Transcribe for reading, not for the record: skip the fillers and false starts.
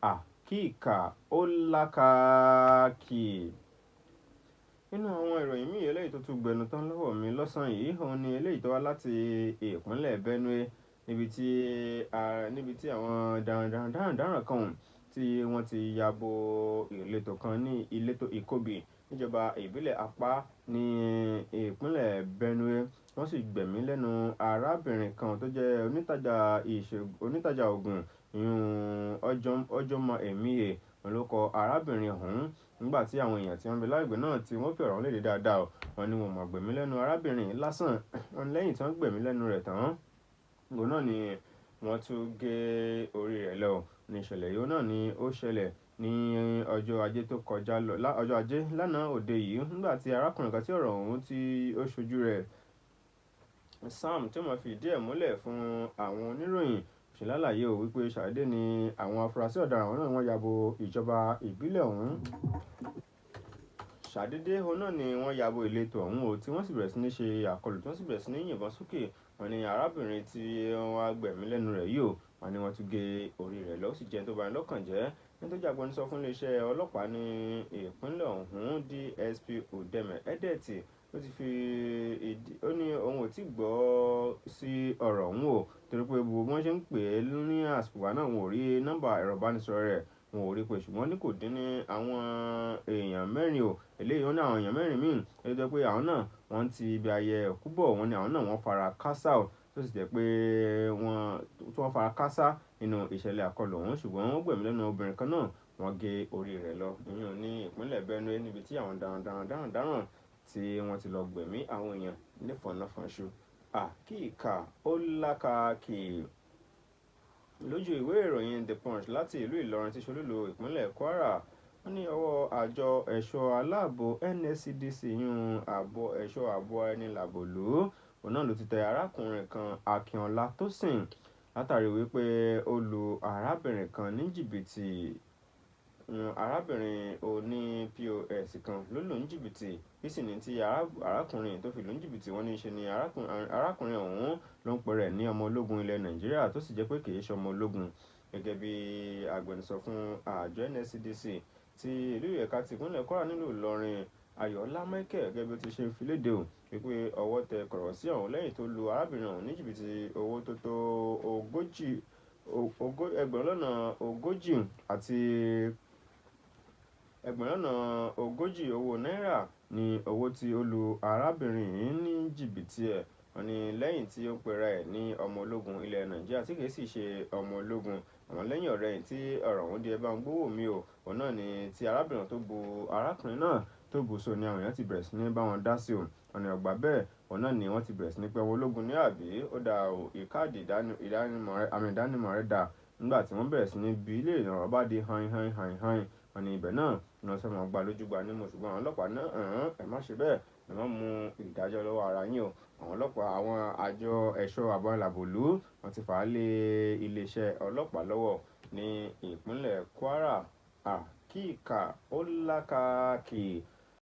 Àkíkà ó lákaakì. Nínú àwọn ìròyìn míì eléyìí tó tún gbẹnu tán lọ́wọ́ mi lọ́sàn-án yìí, òun ni eléyìí tó wá láti ìpínlẹ̀ Benue, níbi tí àwọn darandaran kan tí wọ́n ti ya bo ìletò kan ní ìletò Ikobi níjọba ìbílẹ̀ Apá ní ìpínlẹ̀ Benue. Wọ́n sì gbẹ̀mí lẹ́nu arábìnrin kan tó jẹ́ onítajà òògùn, ìyún Ọjọ́mọ Emie òun ló kọ arábìnrin ọ̀hún. Nígbà tí àwọn èèyàn tí wọ́n ń bẹ lágbègbè náà tí wọ́n fi ọ̀rọ̀ léde dáadáa o, wọ́n ní wọn ò mọ̀ gbẹ̀mí lẹ́nu arábìnrin lásán. Wọ́n ní lẹ́yìn tí wọ́n gbẹ̀mí lẹ́nu rẹ̀ tán, òun náà ni wọ́n tún gé orí rẹ̀ lọ. Ní ìṣẹ̀lẹ̀ yìí náà ni ó ṣẹlẹ̀ ní ọjọ́ ajé tó kọjá lọ, ọjọ́ ajé lánàá òde yìí, nígbà tí arákùnrin kan tí ọ̀rọ̀ ọ̀hún tí ó ṣojú rẹ̀, Sam, tí ó máa fi ìdí ẹ̀ múlẹ̀ fún àwọn oníròyìn, ṣe lálàyé o wípé ṣàdédé ni àwọn afurasí ọ̀daràn náà wọ́n ya bo ìjọba ìbílẹ̀ ọ̀hún. Ṣàdédé òun náà ni wọ́n ya bo ìletò ọ̀hún o, tí wọ́n sì bẹ̀rẹ̀ sí ní ṣe àkọlù, tí wọ́n sì bẹ̀rẹ̀ sí ní yìnbọn sókè. Wọ́n ní arábìnrin tí wọ́n wá gbẹ̀mí lẹ́nu rẹ̀ yìí o, wọ́n ní wọ́n tún gé orí rẹ̀ lọ, ó sì jẹ́ ẹni tó bani lọ́kàn jẹ́. Ẹni tó jẹ́ agbẹnusọ fún iléeṣẹ́ ọlọ́pàá ní ìpínlẹ̀ ọ̀hún, DSP Udeme Edet, ó ti fi ìdí, ó ní òun ò tí gbọ́ sí ọ̀rọ̀ ọ̀hún o, torí pé gbogbo bí wọ́n ṣe ń pè é ní àsìkò ìgbà náà, wọn ò rí nọ́mbà ẹ̀rọ ìbánisọ̀rọ̀ rẹ̀, wọn ò rí pé, ṣùgbọ́n ní kò dín ní àwọn èèyàn mẹ́rin o. Eléyìí ó ní àwọn èèyàn mẹ́rin míì, èyí tó jẹ́ pé àwọn náà wọ́n ti ibi ayẹyẹ òkú bọ̀, wọ́n ní àwọn náà wọ́n fara kásá o, tó sì jẹ́ pé wọ́n tí wọ́n fara kásá nínú ìṣẹ̀lẹ̀ àkọlù ọ̀hún, ṣùgbọ́n wọ́n gbẹ̀mí lẹ́nu obìnrin kan náà, wọ́n gé orí rẹ̀ lọ. Ìyún ní ìpínlẹ̀ Benue níbi tí àwọn darandaran tí wọ́n ti lọ gbẹ̀mí àwọn èèyàn nífọ̀nàfọ̀nṣu. Àkíkà ó lákaakì. Lójú ìwé ìròyìn The Punch láti ìlú Ìlọrin tí ṣolúlu ìpínlẹ̀ Kwara, wọ́n ní ọwọ́ àjọ ẹ̀ṣọ́ aláàbò NSCDC, yún ààbò ẹ̀ṣọ́ ààbò ẹni làbòlú, òun náà ló ti tẹ arákùnrin kan, Akínọlá Tósìn, látàrí wípé ó lu arábìnrin kan ní jìbìtì. Arábìnrin oní POS kan ló lù ní jìbìtì. Kí sì ni tí arákùnrin tó fi lù ní jìbìtì? Wọ́n ní ṣe ni arákùnrin ọ̀hún ló ń pè rẹ̀ ní ọmọ ológun ilẹ̀ Nàìjíríà, tó sì jẹ́ pé kì í ṣe ọmọ ológun. Gẹ́gẹ́ bí agbẹnusọ fún àjọ NSCDC ti ìlú ẹ̀ka ti ìpínlẹ̀ Kwara nílùú Ìlọrin, Ayọ̀ọ́lá Michael, gẹ́gẹ́ bí ó ti ṣe fi léde o wípé ọwọ́ tẹ kọ̀rọ̀ sí ọ̀hún lẹ́yìn tó lu arábìnrin ọ̀hún ní jìbìtì owó tó tó 40,000 àti 40,000 owó náírà ní owó tí ó lu arábìnrin yìí ní jìbìtì ẹ̀. Wọ́n ní lẹ́yìn tí ó pera ẹ̀ ní ọmọ ológun ilẹ̀ Nàìjíríà tí kì í sì ṣe ọmọ ológun. Àmọ́ lẹ́yìn ọ̀rẹyìn tí ọ̀rọ̀ ọ̀hún di ẹ bá ń gbówó mi o, òun náà ni tí arábìnrin tó bu arákùnrin náà tó bù so ni àwọn èèyàn ti bẹ̀rẹ̀ sí ní bá wọn dá sí o. Wọ́n ní ọgbà bẹ́ẹ̀, òun náà ni wọ́n ti bẹ̀rẹ̀ sí ní pé ọmọ ológun ní àbí ó da o, ìkáàdì ìdánimọ̀ rẹ̀, àmì ìdánimọ̀ rẹ̀ dà. Nígbà tí wọ́n bẹ̀rẹ̀ sí ní bi ilé ìrànwọ́ bá di hain hain hain hain, wọ́n ní ibẹ̀ náà ni wọ́n fẹ́ máa gba lójú gba nímú, ṣùgbọ́n àwọn ọlọ́pàá náà, ẹ má ṣe bẹ́ẹ̀, ẹ má mú ìdájọ́ lọ́wọ́ ara yín o. Àwọn ọlọ́pàá, àwọn àjọ ẹ̀ṣọ́ ààbò làbòlú, wọ́n ti fà á lé iléeṣẹ́ ọlọ́pàá lọ́wọ́ ní ìpínlẹ̀ Kwara. Àkíkà ó lákaakì.